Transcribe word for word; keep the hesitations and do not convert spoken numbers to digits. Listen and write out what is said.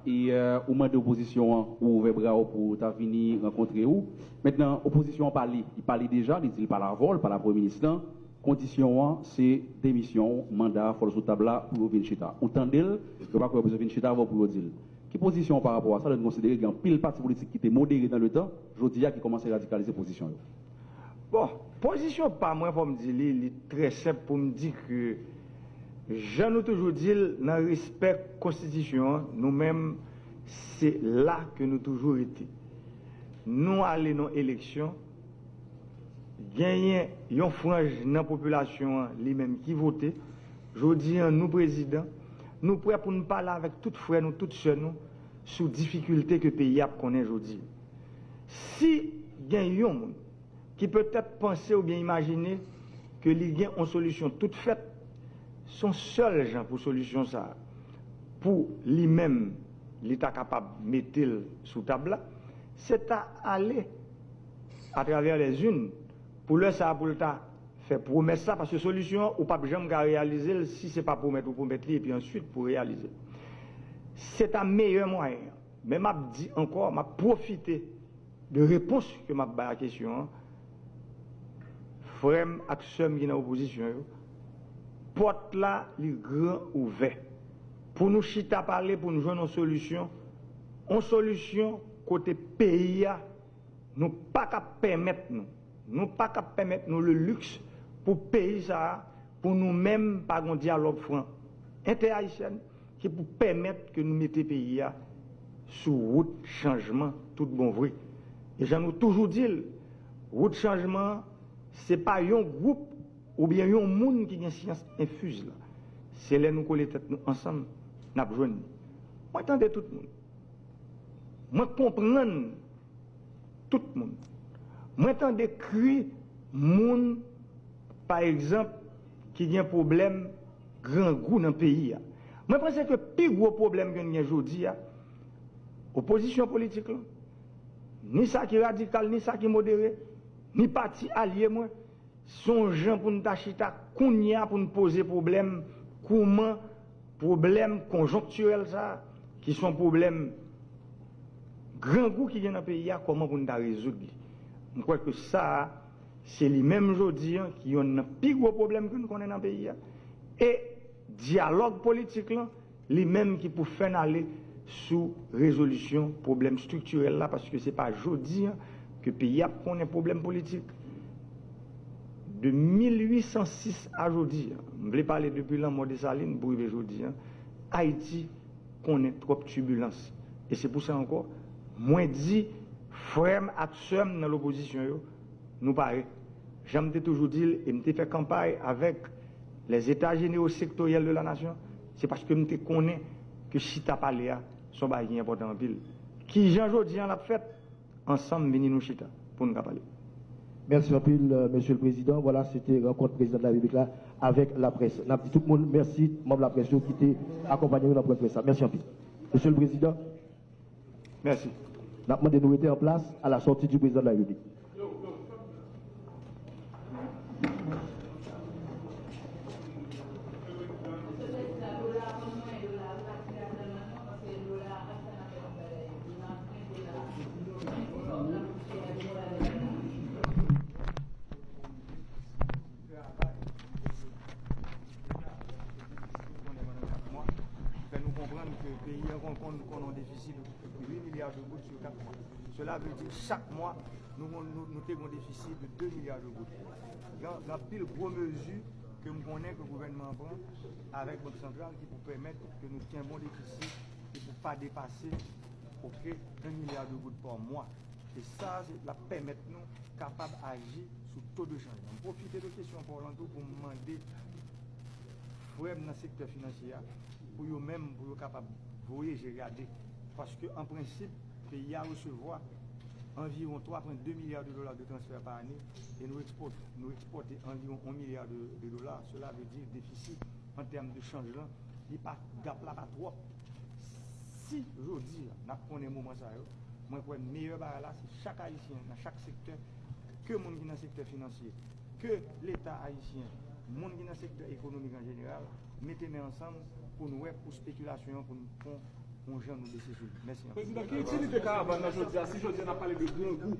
E, euh, ou mande opozisyon an pou ouvè bra w pou ta vini rankontre ou. Mentnan, opozisyon an pale. Li pale deja, li di l pa lavòl, pa la premye minis lan. Kondisyon an, se demisyon w, manda a, fò l sou tab la pou yo vin chita. Ou tande l, yo pa kwè yo bezwen vin chita avè w pou yo di l. Ki pozisyon w pa rapò a sa, lè n konsidere gen anpil pati politik ki te modere nan letan, jodi a ki kòmanse radikalize pozisyon yo? Bon, pozisyon pa mwen, fò m di li, li trè senp pou m di ke, jan nou toujou di l, nan respè konstitisyon an, nou menm, se la ke nou toujou rete. Nou ale nan eleksyon, genyen yon franj nan popilasyon an li menm ki vote. Jodi an, nou prezidan, nou prè pou n pale avèk tout frè nou, tout sè nou, sou difikilte ke peyi a ap konnen jodi. Si gen yon moun ki petèt panse oubyen imajine ke li gen yon solisyon tout fèt, se yon sèl jan pou solisyon sa a, pou li menm, li ta kapab mete l sou tab la, se ta ale atravè lèzin, pou lè sa a, pou l ta fè pwomès la, paske solisyon an, ou p ap janm ka reyalize l si se pa pwomèt ou pwomèt li, epi answit pou reyalize l. Se ta meyè mwayen an. Men m ap di ankò, m ap pwofite de repons ke m ap bay a kesyon an. Frè m ak sè m ki nan opozisyon yo, pòt la, li gran ouvè. Pou nou chita pale, pou nou jwenn yon solisyon, yon solisyon kote peyi a, nou pa ka pèmèt nou, nou pa ka pèmèt nou le luxe pou peyi sa a, pou nou menm pa gon dyalòg fran entèayisyèn ki pou pèmèt ke nou mete peyi a sou wout chanjman tout bon vre. E jan nou toujou di l, wout chanjman an, se pa yon gwoup oubyen yon moun ki gen syans enfiz la. Se lè nou kole tèt nou ansanm, n ap jwenn li. Mwen tande tout moun. Mwen konprann tout moun. Mwen tande kri moun, pa egzanp, ki gen pwoblèm grangou nan peyi a. Mwen panse ke pi gwo pwoblèm ke n gen jodi a, opozisyon politik lan, ni sa ki radikal, ni sa ki modere, ni pati alye mwen, se yon jan pou n ta chita kounye a pou n poze pwoblèm, kouman pwoblèm konjonktirèl sa a, ki se yon pwoblèm grangou ki gen nan peyi a, kòman pou n ta rezoud li. M kwè ke sa a, se li menm jodi an ki yonn nan pi gwo pwoblèm ke n konnen nan peyi a. E dyalòg politik lan, li menm ki pou fè n ale sou rezolisyon pwoblèm estriktirèl la, paske se pa jodi an ke peyi a ap konnen pwoblèm politik. De mil uit san sis a jodi an, m vle pale depi lanmò Desalin pou rive jodi an, Ayiti konnen twòp tibilans. E se pou sa ankò, mwen di frè m ak sè m nan lopozisyon yo, nou pare. Jan m te toujou di l, e m te fè kanpay avèk les États Généraux Sectoriels de la Nation, se paske m te konnen ke chita pale a, se yon bagay ki enpòtan anpil. Kijan jodi an l ap fèt? Ansanm, vini nou chita pou n ka pale. Mèsi anpil, euh, Mesye le Prezidan. Vwala, se te rankont Prezidan de la Repiblik la avèk laprès. N ap di tout moun mèsi, manm laprès yo ki te akonpanye nou nan pwen près la. Mèsi anpil. Mesye le Prezidan. Mèsi. N ap mande nou rete an plas à la sortie du Président de la République. Fè nou konprann ke peyi an konn, konn, konn yon defisi de uit milya de goud sou kat mwa. Sela vle di chak mwa, nou, nou, nou te gen yon defisi de de milya de goud. Gen, gen anpil gwo mezi ke m konnen ke gouvènman an pran avèk Bank Santral ki pou pèmèt ke nou kenbe yon defisi ki pou pa depase, oke, en milya de goud pa mwa. E sa, se, l ap pèmèt nou kapab aji sou to de chanj lan. M pwofite de kesyon pa w lan tou pou m mande frè m nan sektè finansye a, pou yo menm, pou yo kapab voye je gade. Paske, an prensip, peyi a resevwa anviwon twa pwen de milya de dola de transfè pa ane, e nou ekspòte, nou ekspòte anviwon yon milya de, de dola. Sela vle di defisi an tèm de chanj lan, li pa, gap la pa twòp. Si jodi a, n ap konnen moman sa yo, mwen kwè meyè bagay la, se chak Ayisyen, nan chak sektè, ke moun ki nan sektè finansye, ke Leta ayisyen, moun ki nan sektè ekonomik an jeneral, mete men ansanm pou n wè pou espekilasyon an, pou n pran yon jan nou bese sou li. Mèsi anpil. Prezidan, ki itilite karavàn nan jodi a, si jodi a n ap pale de grangou?